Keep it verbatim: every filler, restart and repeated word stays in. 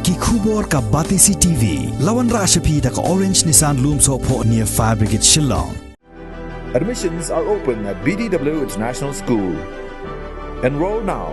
Ki khubor ka Batesi T V. La wanrah sha phi da ka Orange Nissan Lumsohphoh near Fire Brigade Shillong. Admissions are open at B D W International School. Enroll now.